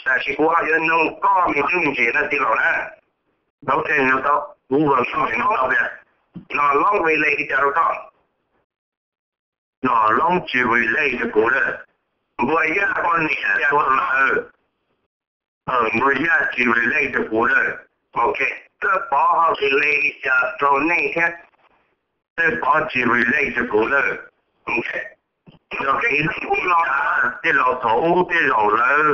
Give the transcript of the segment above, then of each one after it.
Tam sis kuv ho yuav nug koj me ntsis me ntsis na tij laug na. Ok, nug tau, kuv vam soj no tau tias, Nom Loob relate li cas rau koj? Nom Loob tsis relate rau kuv lawm. Npua Yaj poj niam tuag lawm. Npua Yaj tsis relate rau kuv lawm. Ok, Txawj Pov ho relate li cas rau nej thiab? Txawj Pov tsis relate rau kuv lawm. Ok, yog kev hlub no, tej laus thaum ub tej zaum lawv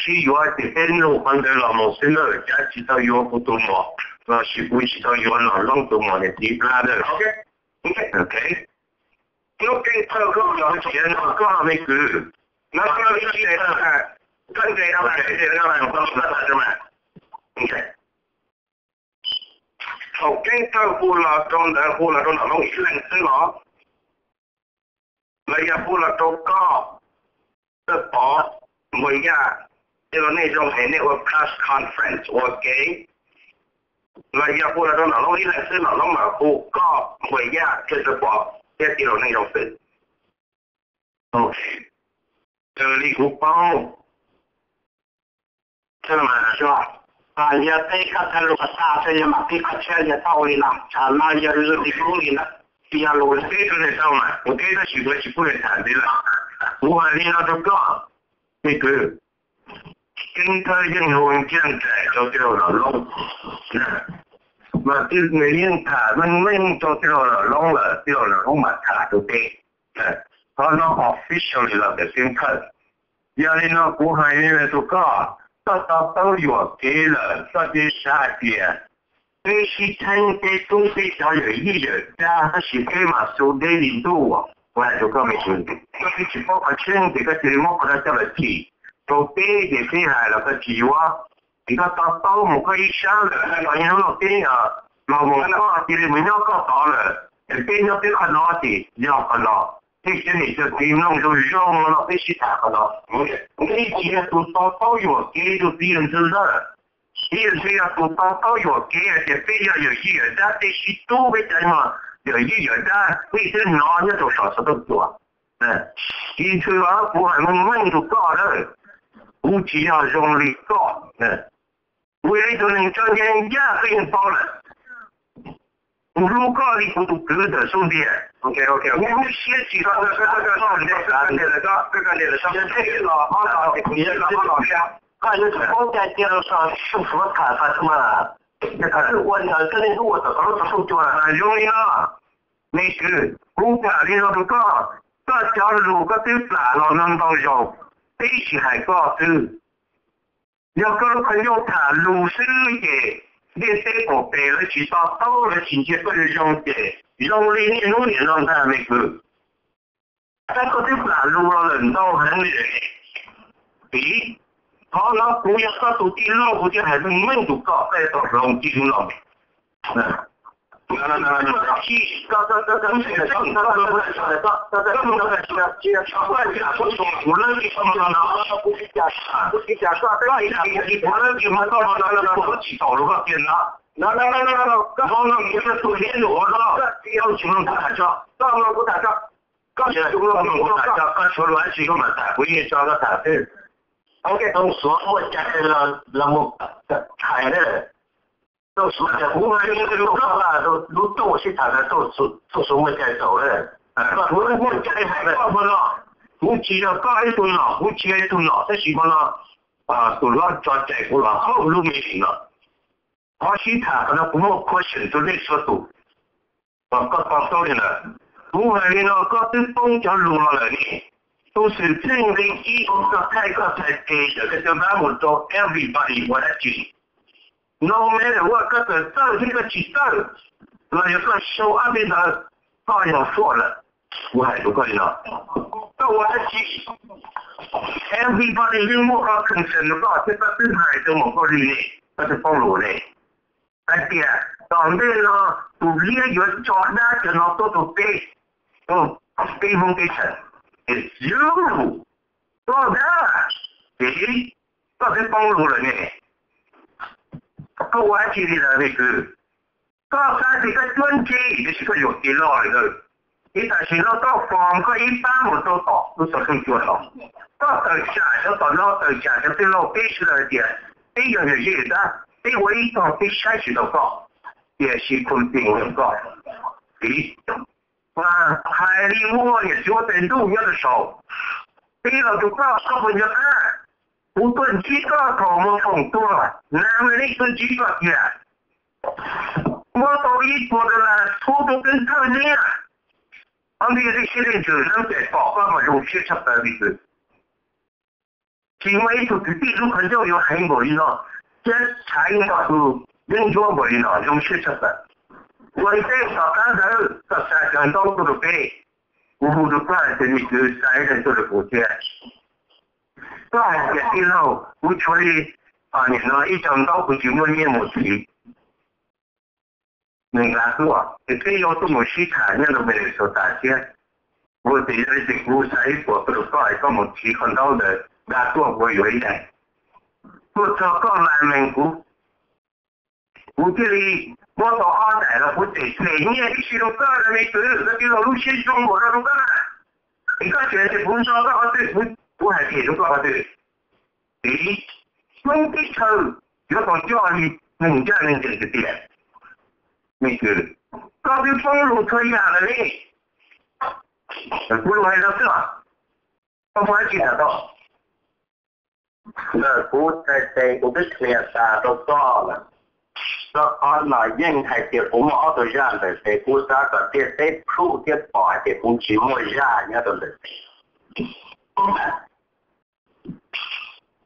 sib yuav ces peb nug qhov ntawd los mus xwb na, cas tsis tau yuav kuv tus muam, los sis kuv tsis tau yuav Nom Loob tus muam niam txiv plab lawm. Ok, hnub Keeb Thawj koj los tsis yog koj me kwv, no koj ib txhis, koj ntes no mas, koj ntes no mas. Thaum Keeb Thawj hu los rau ntawd hu los rau Nom Loob ib leeg xwb los, los yog hu los rau koj, Txawj Pov, Npua Yaj, tij laug Neej Zoo es nej ua press conference ua ke, los yog hu los rau Nom Loob ib leeg xwb, Nom Loob mam hu koj, Npua Yaj, thiab Txawj Pov thiab tij laug Neej Zoo xwb? Ok, raws li kuv paub, yog peb koj txhaj lus tas, yog mam pib qhov tshiab yog tau li no, tsam no yog lus li kub li ntawd, tsis yog lus li. Teb rau nws tau mas, kuv teb tab sis kuv tsis pub nws tham ntxiv lawm. Kuv hais li no rau koj, me kwv, Keeb Thawj yeej hu nkiag nraim rau tij laug Nom Loob, mas nws yeej tham meej meej rau tij laug Nom Loob lawm, tij laug Nom Loob mam tham rau peb. Qhov no officially los ntawm Keeb Thawj. Yog li no kuv hais li ntawd rau koj, koj to taub yuam kev lawm koj thiaj xav hais tias peb sib theeb peb tub peb cov yawm yij yawm dab tab sis peb mas xu deb li ntuj. Kuv hais rau koj me kwv, koj twb tsis paub qhov tseeb ces koj cia li muab qhov no coj los chim rau peb ces peb hais los koj tsis yuav. Ces koj to taub mus koj ib sab lawm, los hnub no peb los mus koj cia li mus nyob koj tod lawm, ces peb nyob peb qhov no ces yog qhov no. Peb cov niam cov txiv mloog zoo zoo no peb sib tham qhov no. Peb tsis yog tus to taub yuam kev rau txiv yawg ntxwg ntag. Txiv yawg ntxwg yog tus to taub yuam kev hais tias peb yog yawm yij yawm dab peb sib tub peb cov no, yawm yij yawm dab peb twb hnov nyob rau saum xov tooj tsuas. Txiv ntxwg os, kuv hais meej meej rau koj na, kuv tsis yog zoo li koj. Kuv yog ib tug neeg tso ncaj ncaj koj yeej paub lawm. Kuv hlub koj li kuv tus kwv ntawm xub ntiag. Kuv lub siab tsis tau koj ntej, koj ntej los ob no, koj yuav tsum paub cai cia los so suav tham tas mas, yog thaum twg ua ntawd koj yeej ua tom koj lub xov tooj tsuas zoo li no. Me kwv, kuv tham li no rau koj, koj cov lus koj twb plam los no ntau zaus, peb tsis hais koj xwb. Yog koj lub qhov ncauj tham lus xwb ces ntiaj teb pom pes lawv tsis to taub lawv tsis ntsia koj zoo zoo ces zoo li niaj hnub niam no ntag me kwv. Tab koj twb plam lus los lawm ntau heev li. Piv, qhov no kuv yog koj tus tij laug kuv thiaj hais meej meej rau koj, koj tau hloov txij lub no. Koj suav luag dab tsi koj mam tham, kuv yeej tso koj tham xwb. Tau suav muaj cai los mus tham na. Tau suav tias kuv hais rau koj, lub rooj sib tham ntawd tau suav muaj cai tau. Kuv muaj cai hais koj hmo no, kuv tsis yog koj ib tug nom, kuv tsis yog ib tug nom tab sis hmo no tus hlob tso cai kuv los hauj lub meeting no. Qhov sib tham no kuv muaj question rau nej txhua tus, koj to taub li ntawd. Kuv hais li no koj twb poob cov lus no lawm ne. Tus xwm txheej nqe ib koj thaij koj txhais tes ntawm koj cov dab mus rau everybody ua dab tsi? No matter what, koj txawm txawj thiab koj tsis txawj, los yog koj show up li ntawd, koj yog fraud lawm. Kuv hais rau koj li no, koj ua dab tsi? Everybody yeej muaj qhov concern rau koj thiab koj twb hais rau mus koj li ne, koj twb poob lus ne. Hais tias tom ntej no tus liab yuav tso dab cov no tuaj rau peb, peb Hmoob teb chaws. Yuav, koj dab, ces koj twb poob lus lawm ne. Koj ua dab tsi li lawm me kwv? Koj xav tias koj cuab ntse tiam sis koj yuam kev loj li ntawd. Ib tam sim no koj fo koj ib pab mus rau tom lub xov tooj cua tod, koj tawm tsam cov tom no, tawm tsam cov tij laug, peb sawv daws hais tias peb yog yawm yij tab, peb ua ib tog peb saib tsis taus koj, tiam sis khuv xim rau koj. Vim hais li muaj niam txiv huab tais ntuj nyob rau saum, peb los rau koj, koj puas nco qab? Kuv tuaj ntsib koj thaum mus foom tuag, nag me nej tuaj ntsib koj tiag. Muab tau ib puas dollar txhub rau Keeb Thawj niaj. Ob ntej tej siab leej twg neeb txawm pom koj mas zoo siab tshaj plaws li kwv. Tsis muaj ib tug kwv tij lub qhov ncauj yuav heev npaum li no, thiab tshaiv npaum tus yeeb ncuab npaum li no zoo siab tshaj plaws. Ua ntej tom qab ntawd koj xa cov ntaub tuaj rau peb, kuv hu rau koj tias me kwv xa ib leeg tuaj rau kuv thiab. Koj hais tias tij laug, kuv tshuav li, nim no ib co ntaub kuv tsis muaj nyiaj mus txhiv. Nws nqa tuaj ces peb yuav tuaj mus sib tham nyob rau Minnesota thiab. Ua tias yog li ces kuv xa ib puas tuaj rau koj es koj mus txhiv qhov ntaub ntawd nqa tuaj ua yuav ib daim. Tuaj txog koj mas mees kuv, kuv thiaj li muab tau ob daim los kuv tseem them nyiaj ib si rau koj na me kwv, koj tij laug lub siab zoo npaum no rau koj na. Es koj tseem hais tias kuv nco koj qhov twg, kuv hais tias zoo koj qhov twg? Tiv, Hmoob teb chaws yuav tau coj li neeg ncaj neeg ncees tiag tiag. Me kwv, koj twb poob lus txhua yam lawm ne. Kuv lus hais rau xwb, koj muaj dab tsi tham tau? Ntawm kuv txhais tes kuv twb qhia tas rau koj lawm. Koj qhov no yeej hais tias kuv muaj ob tug zaj ntawm tes, kuv xav kom ntiaj teb plhub thiab pom hais tias kuv tsis muaj zaj nyob rau ntawm tes.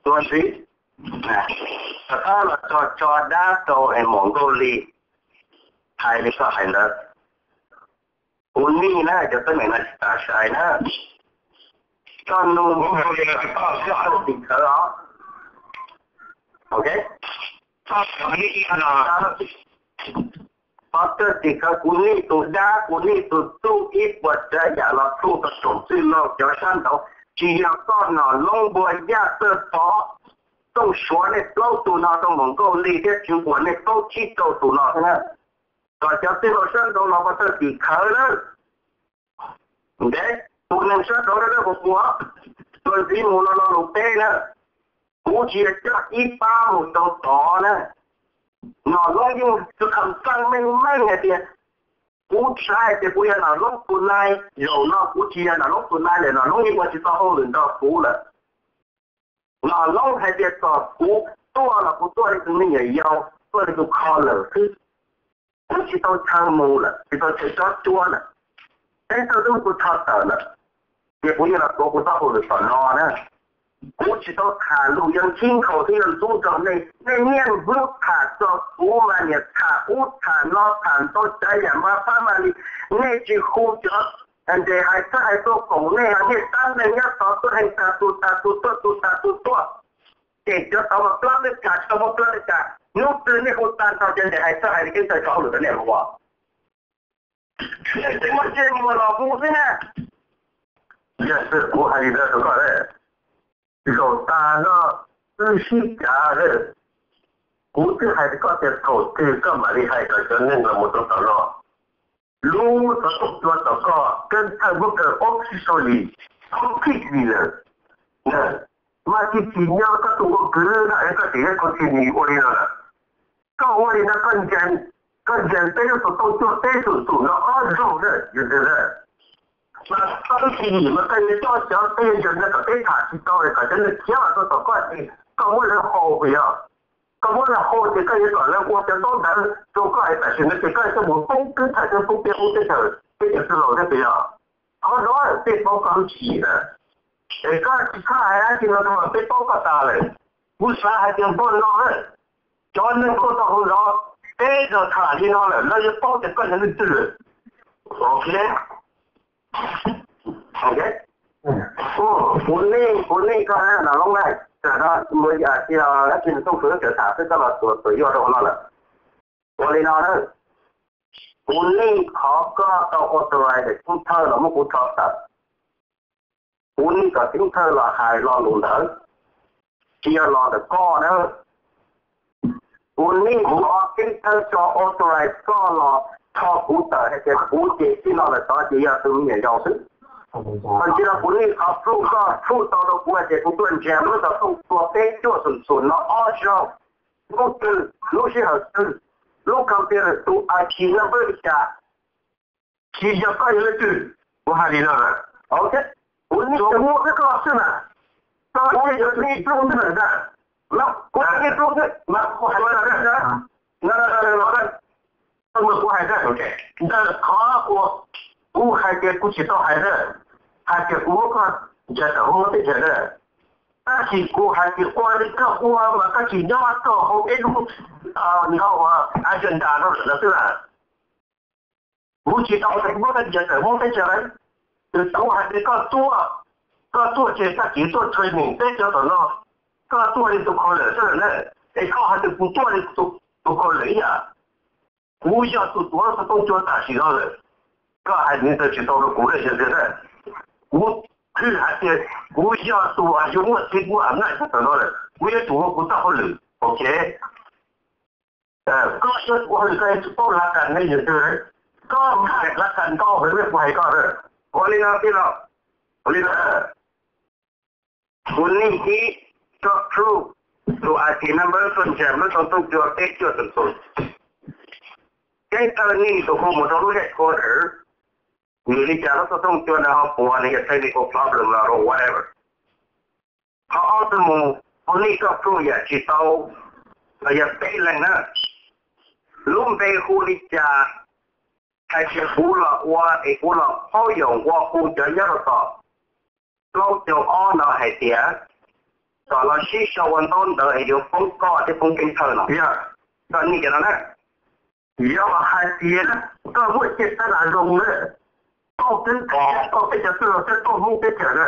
Tuaj ntxiv, rov qab los tso tso dab rau es mus Nkauj Lis hais li koj hais ntawd. Kuv nim na cov teeb meem no tsis tas sai na. Koj nug Nkauj Lis, koj txawj tim khawv os. Ok. Qhov txawj tim khawv, kuv nim tus dab, kuv nim tus txuj ib puas tsav yam los plhub rau tsoom txwj laug cov sab nraud, tsis yog koj Nom Loob Npua Yaj Txawj Thov, Tooj Suav, nej plaub tug no rau mus Nkauj Lis thiab Tswv Npuas, nej plaub tsib rau tus no xwb na. Kom cov txwj laug sab nraud los ua txawj tim khawv na. Ntev, tus neeg sab nraud dawb dawb puas puas, tuaj ntxiv mus no lo lus peb na. Kuv tsis yog coj ib pab mus rau tod na. Nom Loob yeej confirm meej meej hais tias, kuv xav hais tias kuv yog Nom Loob tus nai, zaum no kuv tsis yog Nom Loob tus nai lawm, Nom Loob yeej ua tsis tau hauj lwm nrog kuv lawm. Nom Loob hais tias kom kuv tuaj los kuv tuaj li tus me nyuam yaus, tuaj li tus kho lawm xwb. Kuv tsis tau chaw mus lawm, tsis tau chaw cob cuab lawm. Peb txawj tub kuv tho tawm lawm, ces kuv yeej los tuav kuv txoj hauj lwm tom no na. Kuv tsis tau tham lus yog nkhib nkhaus thiab yog ntxub nrog nej, nej niaj hnub tham txog kuv mas niam tham ub tham no tham ntau tsav yam mas phab mas li, nej tsis hu cov ntes hais txawj hais tuaj koom nej, niaj tab neeg nyob tod tuaj heev tas tus tas tus tuaj tus tas tus tuaj. Ces cov tod mas plab twb kam, tsis tau muaj plab twb kam, hnub twg nej hu tag nrho cov ntes hais txawj hais li keeb txawj tso hauj lwm rau nej ua. Ces muaj ntsej muag los hu xwb na. Yog xwb kuv hais li ntawd rau koj, zaum tas no wb sib cav lawm. Kuv twb hais rau koj tias thaum twg koj mam li hais kom cov neeg los mus rau tom no. Lub xov tooj cua tom koj keeb thawj muab kaw officially, completely lawm. Mas tsis tsim nyog koj tus ua kwv no es koj tseem yuav continue ua li no lawm. Koj ua li no koj ncees, koj ncees peb lub xov tooj cua peb tus tus no ob zaug na, yog ntawd na. Mas koj twb tsis yim mas koj yuav coj cov peb yuav ncees no kom peb tham tsis tau kom cov neeg khiav los rau tom koj ces koj muab lawv haus puas yog? Koj muab lawv haus ces koj yuav kom lawv ua cov ntaub ntawv rau koj es tam sim no ces koj coj mus poob keeb thawj thiab poob peb poob teb chaws peb cov tij laug thiab puas yog? Qhov no peb paub koj lub tswv yim na. Es koj tsis txhob hais dab tsi no rau peb paub koj tas lawm. Kuv xav hais tias npaj no na, cov neeg tuaj tau hauv no, peb zaum tham li no lawm lawv yuav paub tias koj yog leej twg lawm. Ok. Ok. Kuv nej, kuv nej koj na Nom Loob na, tam no mus yam tsis dab tsi nws tooj fwv tawm tham xwb koj los tuav yuaj rau hauv no lawm. Ua li no na, kuv nej qhov koj tau authorize Keeb Thawj los muab kuv tso tawm. Kuv nej kom Keeb Thawj los hais lo lus ntawd, tsis yog los ntawm koj na. Kuv nej mus ua Keeb Thawj tso authorize koj los Qhov kuv tawm hais tias kuv ces txij no lawm tod ces yog tus me nyuam yaus xwb. Qhov ntxiv no kuv nim qhov proof koj proof tau rau kuv hais tias kuv tuaj ntsia lub xov tooj tua peb cuaj xoom xoom no ob zaug, hnub twg, lub sij hawm twg, lub computer tus I P number li cas. Tsis yog koj yog leej twg, kuv hais li no lawm. Ok, kuv nim tsuas muaj koj xwb na. Koj yog ib tug xwb na. Kuv ib tug xwb mas kuv hais no, no, no, no, no, kuv hais na, ntawm qhov uas kuv hais tias kuv tsis tau hais na, hais tias kuv muab koj ntsia tawm hauv lub teb chaws na. Tab sis kuv hais tias ua li koj ua mas koj tsis nyob rau hauv peb lub, no, agenda no lawm no xwb na. Kuv tsis tau muab koj ntsia tawm hauv lub teb chaws na. Kuv hais tias koj tuaj, koj tuaj ces tag kis tuaj training peb cov tom no, koj tuaj li tus caller xwb na, es koj hais tias kuv tuaj li tus caller ib yam. Kuv yog tus tuav xov tooj cua tam sim no lawm. Koj hais li ntawd tsis tau rau kuv na, yog tias kuv twb hais tias kuv yog tus uas yuav muaj txij muaj am naj cov tom no lawm, kuv yuav tsum ua kuv txoj hauj lwm, ok. Koj yuav ua hauj lwm koj yuav tsum paub lav kas ne yog twg, koj lav kas ntau heev ne kuv hais koj. Ua li no tij laug, ua li no, kuv nim ib koj proof tus I P number tuaj ntsia lub xov tooj cua peb cuaj xoom xoom. Ceeb thawj nim tus hu mus rau lub headquarter, vim li cas lub xov tooj cua ntawd ho puas, nws yog technical problem los whatever. Qhov ob tuaj mus, kuv nim koj proof yam tsis tau, los yog peb leeg na. Lub npe hu li cas, hais tias kuv los ua es kuv los phaub yaum nqua hu cov nyob rau tom plaub caug ob no hais tias kom los sib sau ua ntaub ntawv es yuav poob koj thiab poob Ceeb Thawj no. Yog, koj nim cov no na. Yog hais tias koj muaj caj dab nas zoo na, koj twb koj peb cov tij laug thiab koj Hmoob teb chaws na,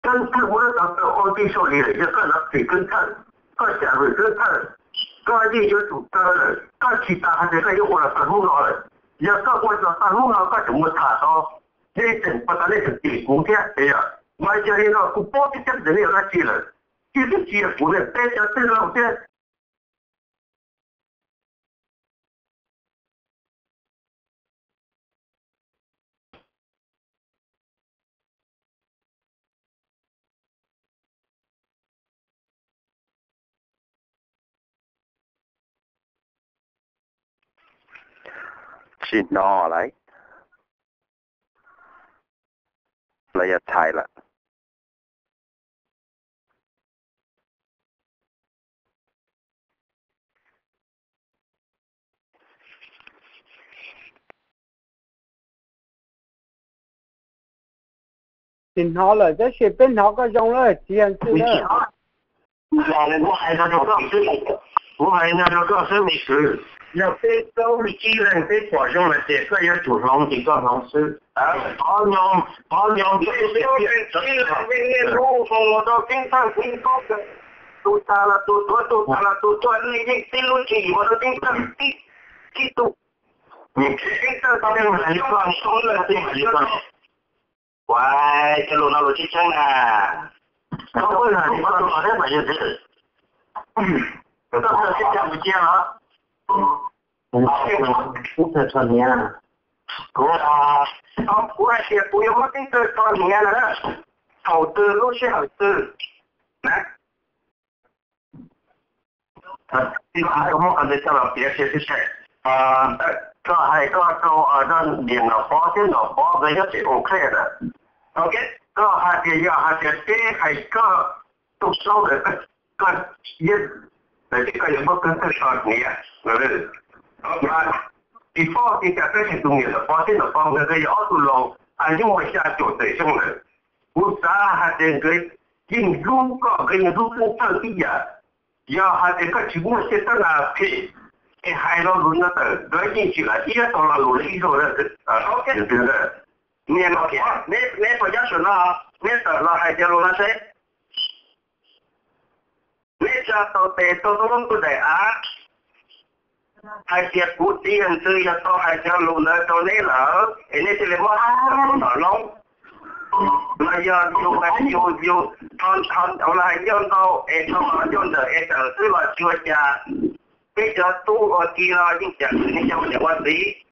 Ceeb Thawj muaj lub txoj cai ua tij sau li lawm, yog koj lov txim Ceeb Thawj, koj cam vwm Ceeb Thawj, koj yeej yuav tsum kaw lawm, koj tsis tas hais tias koj yuav ua los txog hnub no lawm. Yog koj ua los txog hnub no koj tseem mus tham tau, nej tseem puas tas nej tseem cem kuv thiab. Mas yog li no kuv paub tseeb tias nej yuav dab tsi lawm, tsis twb tsis yog kuv ne, peb cov tij laug thiab. Tsis hnov lawm, los yog thaij lawm. Tsis hnov lawm tab sis peb hnov koj zoo lawm txiv yawg Ntxwj na. Kuv hais no rau koj xwb me kwv, yog peb plaub tsib leeg peb pom zoo hais tias koj yuav tsum hloov ces koj hloov xwb. Qhov nyo, qhov nyo, tus tas los tus tuag, tus tas los tus tuag, nej yeej tib lub tswv yim ua rau Ceeb Thawj tib, tib tug. Ceeb Thawj tau hais li koj, tau hais li koj. Ua, cov lus no lus tseeb tseeb na. Koj puas hais li koj tus los thiab mas yog tias koj txawj teb chaws Campuchia los? Kuv, kuv hais tias kuv yuav muab Ceeb Thawj tso hniav no na. Thaum twg lub sij hawm twg na? Tij laug, koj muab qhov ntawd coj los piav tias tib si. Koj hais koj rau niam Nom Pov thiab Nom Pov nkawd nyob pem Ukraine na. Koj hais tias yog hais tias peb hais koj tus saub ntawd, koj yeej, lawv tias koj yuav muab Ceeb Thawj tso hniav. Mas tsis paub tias cas peb hais tus niam Nom Pov thiab Nom Pov nkawd yog ob tug laus, nyuj muaj xya caum tawm xyoo lawm. Kuv xav hais tias nkawd yeej hlub koj, nkawd yeej hlub Ceeb Thawj ib yam. Yog hais tias koj tsis muaj siab tab nas phem es hais lo lus no tawm, nkawd yeej tsis lam iab tau lo lus li ib zaug na. Niam Nom Pov, neb puas nyob saum no? Neb tawm los hais cov lus no seb. Neb tsa tau tes rau lub ntuj daim av hais tias kuv txiv yawg Ntxwg yog tau hais cov lus ntawd rau neb lawm es neb thiaj li muab tom loob. Los yog yus hais yus, yus, los hais ncauj ntau es tau ncauj ntawm es tawm xwb los tsis ua cas. Peb cov tub ua ci no yeej cam nws cov niam ua txiv.